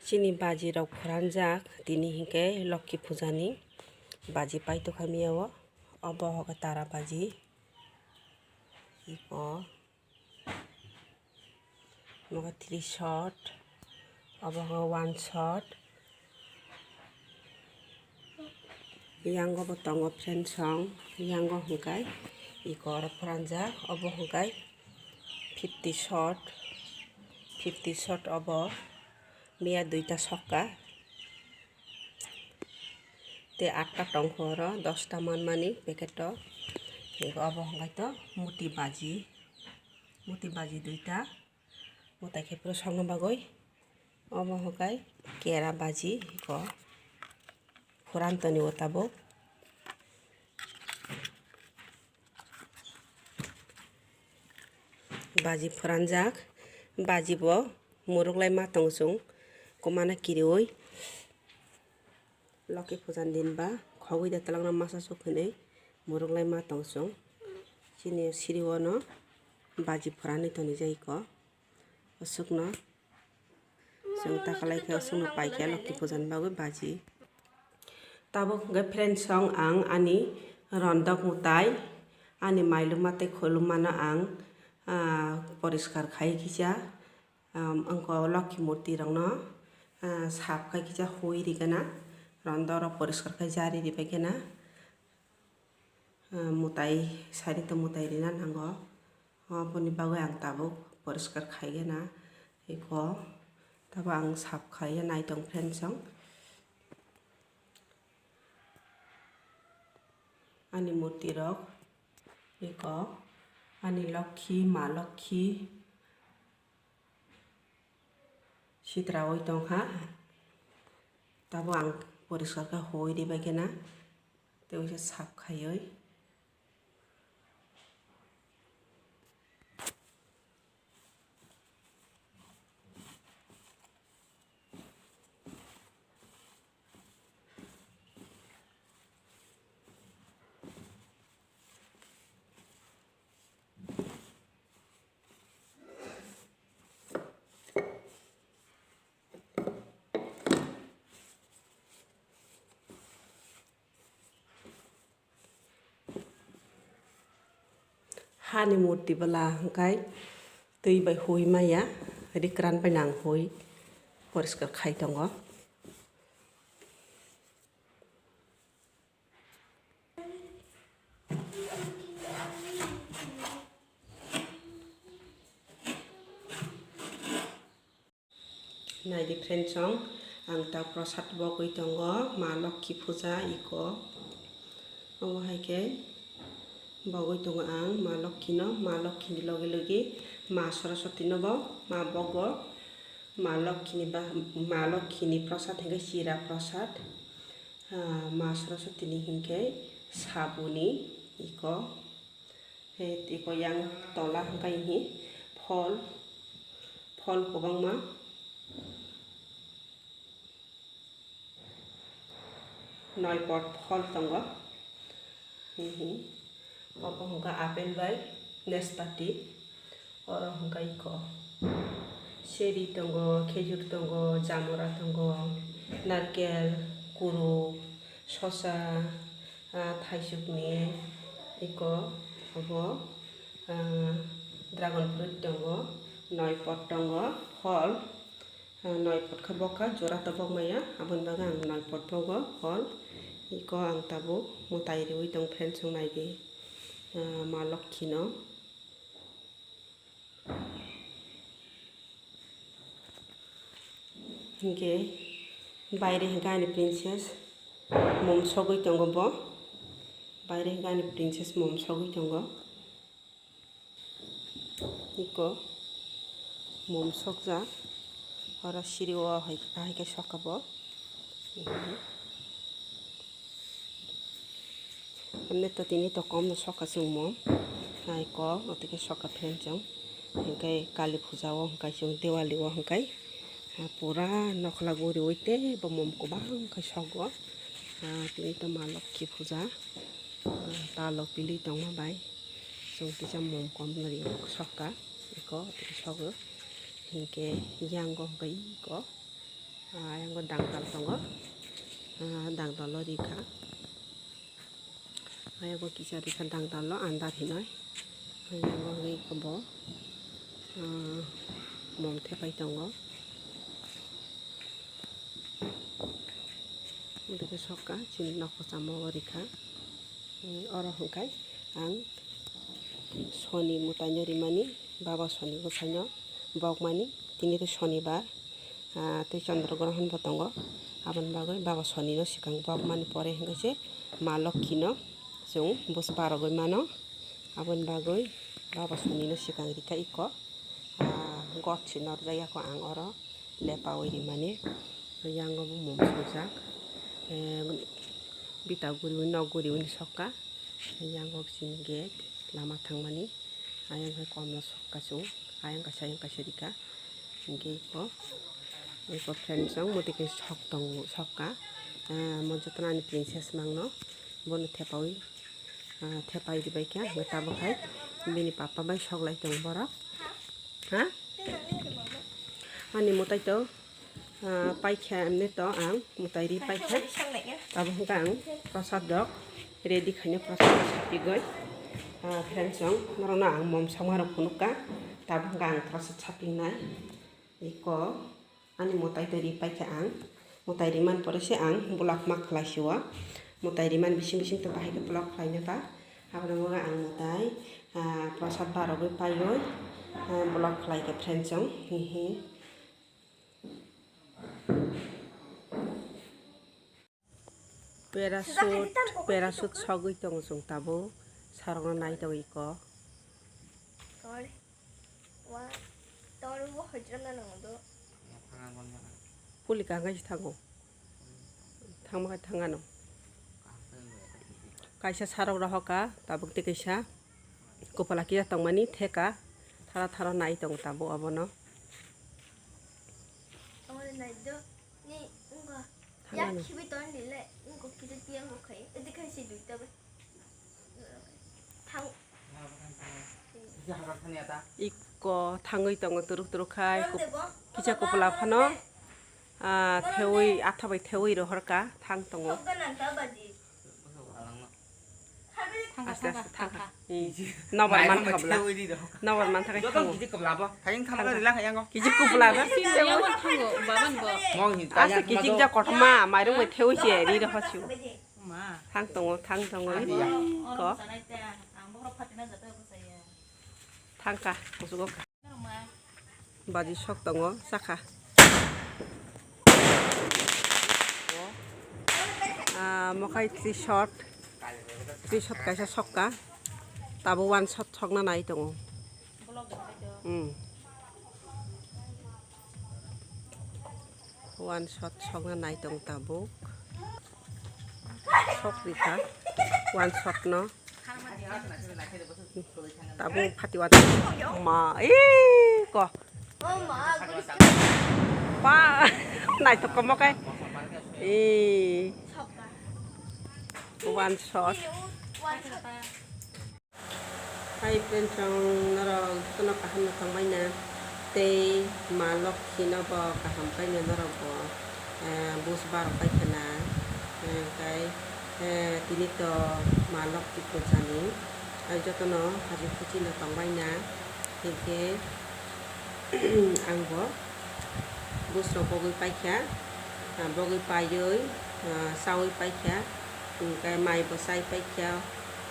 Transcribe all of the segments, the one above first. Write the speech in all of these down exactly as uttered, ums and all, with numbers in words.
Chini baji rok phuranjak, tini hinkhe Lokhi puja ni baji paitokha miya o. Obo hwnkhe tara baji. Iko. Omo three shot, obo hwnkhe one shot. Yango bo tongo friend song, yango hwnkhe iko oro phuranjak, obo hwnkhe fifty shot, fifty shot obo miya duita sokha. Tei atta tongkha oro, dosta manmani packet o. Tei obo hwnkhe to muti baji, muti baji duita. Mutai khe phuru songna bagwi. Omo hwnkhe kera baji ko. Phuran toni o tabuk. Baji phuranjak. Baji bo muruklai ma tong chwng. Kwmana kiriwi. Lokhi puja ni din ba khogwi da twlangna masa suk hinwi muruklai ma tong chwng. Chini siri o no baji phuranwi toni jai ko. Aswkno chwng ta khlai khe aswkno pai khe Lokhi puja ni bagwi baji. Tabuk hwnkhe friend song ang ani rondok mwtai, ani mailuma tei khulumano ang, ah, poriskar khai kisa. Um, wngkha o Lokhi murti rokno, ah, sap khai kisa hui rigana, rondo rok poriskar khai jari ribaigana, ah, mwtai sari to mwtai rina nango. Aboni bagwi ang tabuk poriskar khaigana, eko tabuk ang sap khaiya naitong friend song. Ani murti rok, eko ani Lokhi, Ma Lokhi, sitrawi tongkha. Tabuk ang poriskar khe hui ribaigana, tei uaisa sap khaiwi. Hani murti bwla hwnkhe twi bai hui maya, rikran bai nang hui poriskar khai tongo. Naidi friend song, ang ta prasad bogwi tongo, Ma Lokhi puja iko. Omo hai khe bogwi tongo ang Ma Lokhi no, Ma Lokhi ni logi logi Ma Saraswati no bo ma bogo, Ma Lokhi ni ba, Ma Lokhi ni prasad hinkhe chira prasad, ah, Ma Saraswati ni hinkhe sabuni iko. He tiko yang tola hwnkhe hi phol, phol kwbangma noi pot phol tongo. Hi hi. Obo hwnkhe apple bai naspati. Oro hwnkhe iko seri tongo, khejur tongo, jamora tongo, narkel, kuru, sosa, ah, thaisukni iko obo, ah, dragon fruit tongo, noi pot tongo, phol, ah, noi pot khe bokha jora to bok maya, aboni bagwi ang noi pot bogo phol, iko ang tabuk mwtai riwi tong friend song naidi, ah, Ma Lokhi no. Hinkhe baire hinkhe ani princess mom sogwi tongo bo. Baire hinkhe ani princess mom sogwi tongo. Iko mom sokjak. Oro siri o hai, hai khe sokha bo. Amne to tini to kom no sokha chwngmo. Hai ko, otike sokha phen chwng. Hinkhe Kali puja o hinkhe chwng Diwali o hinkhe, ah, pura nokhla guriwi tei bo mom kwbang khe sogo. Ah, tini to Ma Lokhi puja. Ah, talo pili tongma bai. Chwng kisa mom kom nari sokha. Iko, otike sogo. Hinkhe yango hinkhe iko. Ah, ayang bo dangtal tongo. Ah, dangtal o rikha. Ayang bo kisa rikha dangtal o andar hinoi. Ayang bo hwnwi bo, ah, mom thepai tongo. Bwrwi sokha chini nok kwchamo o rikha. Oro hwnkhe ang soni mwtaino rimani, baba soni bwsaino bokmani, tini tei sonibar, ah, tei chondro grohon bo tongo, aboni bagwi baba sonino swkang bokmani pore hwnkhe se ma lokkino chwng bus barogwi mano, aboni bagwi baba sonino swkang rikha iko. Ah, god se norjak ya kho ang oro lepaui rimani. Yango bo mom sojak. Eh, bita guriui, nok guriui ni sokka. Yango chini gate, lama thangmani. Ayang hai komla sokka chwng. Ayang kaisa, ayang kaisa rikha. Hingke iko, iko friend chwng, motike sok tongo, sokka. Eh, mo jotono ani princess mangno. Bono thepaui, ah, thepai ribai kha. Tabuk hai bini papa bai soklai tongo borok. Ha? Ani mwtai to, ah, paikha, emni to ang mwtai ri paikha. Abo hwnkha ang prasad rok ready khaina prasad rok sapigoi. Ah, friends rok, norokno ang mom songma rok phunukha. Tabuk hwnkha ang prasad sapingnai. Iko ani mwtai to ri paikha ang. Mwtai rimani pore se ang vlog ma khlai sio. Mwtai rimani bising bising to bahai khe vlog khlaina ba. Abono ang mwtai, ah, prasad barogwi paioi, ah, vlog khlai kha friends chong. Hihi. Parachute, parachute sogwi tongo chwng tabuk. Sarokno nai tongo iko. Pulika hwnkhe se thango. Thangma khe thangano. Kaisa sarok rohorkha, tabuk tei kaisa kupula kisa tongmani theka, thara thara nai tongo tabuk obono. Thangano. Iko thangwi tongo turuk turuk khai, kisa kupula phano, ah, thewi, atha bai thewi rohorkha, thang tongo. Aste aste thangkha. Nobar mankha bwla. Nobar mankha khai thango. Kiji kupula ba. Aste kiji ja kothoma, mairung bai thewi se ri rohor sio. Thang tongo, thang tongo. Ko. Thangkha, kusugo. Baji sok tongo, sakha. Ah, mokhai three shot, three shot kaisa sokka. Tabuk one shot sokna nai tongo. Hmm. One shot sokna nai tong tabuk. Sok rikha. One shot no. Tabuk phati one. Ma, ee, ko. Pa, nai to komo kai. Ee. One shot. Hai friends, ang norok jotono kaham no tongbaina tei ma Lokhi no bo kaham paina norok bo, eh, bus barok pai khana, eh, kai, eh, tini to ma Lokhi pujani, ai jotono haji khuchi no tongbaina, hinkhe ang bo bus rok bogwi paikha, ah, bogwi paiwi, ah, chawi paikha, hinkhe mai bo chai paikha.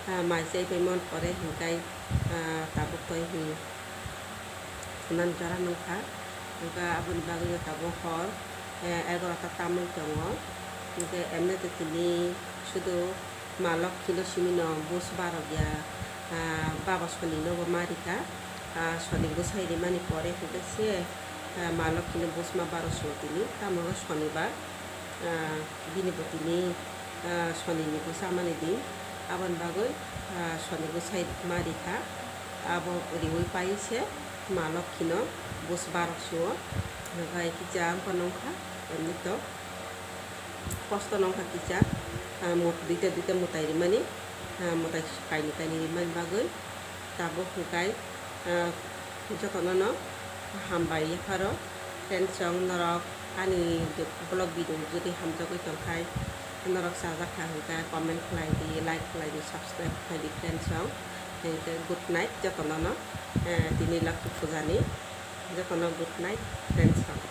Ah, mai chai paimani pore hinkhe, ah, tabuk toi hi khwnani jora nukha. Hinkhe aboni bagwi tabuk hor, eh, egarota tamwi tongo. Hinkhe emne to tini sudu ma Lokhi no simi no bus barokya, ah, baba Soni no bo ma rikha. Ah, Soni bwsai rimani pore hinkhe se, ah, ma Lokhi no bus ma barok sio tini, tamo hwnkhe Sonibar. Ah, bini bo tini, ah, Soni ni bwsa mani di, aboni bagwi, ah, Soni bwsai ma rikha, abo riwi pai se ma Lokhi no bus barok sio, hwnkhe kisa wngkha nongkha, emni to kosto nongkha kisa, ah, mut duita duita mwtai rimani, ah, mwtai kainwi kainwi rimani bagwi tabuk hwnkhe, ah, jotono no hambai yapharo, friends rok norok. Ani vlog video jodi hamjagwi tongkhai, norok chajak kha hwnkhe comment khlai di, like khlai di, subscribe khlai di friends rok. Hwnkhe good night jotono no, eh, tini Lakhi puja ni jotono good night friends rok.